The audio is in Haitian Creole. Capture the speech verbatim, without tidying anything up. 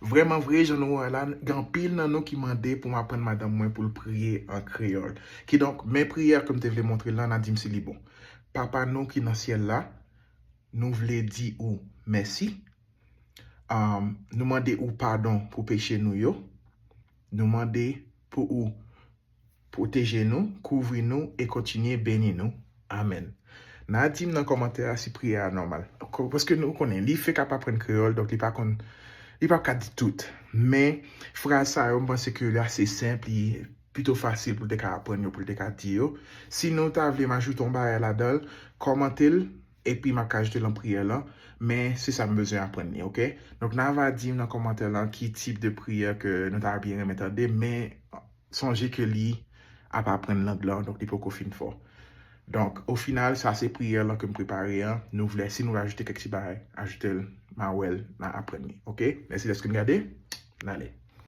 vrèman vre, jan nou wè la, gen anpil nan nou ki mande pou m aprann madanm mwen pou l priye an kreyòl. Kidonk, men priyè ke m te vle montre l lan, n a di m si li bon. Papa nou ki nan syèl la, nou vle di ou mèsi. Um, nou mande ou padon pou peche nou yo. Nou mande pou ou pwoteje nou, kouvri nou e kontinye beni nou. Amèn. N a di m nan kòmantè a si priyè a nòmal. Paske nou konnen, li fenk ap aprann kreyòl, donk li pa konn, li pa ka di tout. Men, fraz sa yo, m panse ke li ase senp, li pito fasil pou l te ka aprann yo, pou l te ka di yo. Si nou ta vle m ajoute yon bagay ladan l, kòmante l, epi m ap ka ajoute l nan priyè lan, men se sa m bezwen aprann li, oke? Donk, n a va di m nan kòmantè lan ki tip de priyè ke nou ta byen renmen tande, men sonje ke li ap aprann lang lan, donk li poko fin fò. Donk, o final, sa se priyè lan ke m prepare an. Nou vle, si nou vle ajoute kèk ti bagay, ajoute l, m a wè l, m a aprann li, oke? Mèsi dèske n gade, n ale.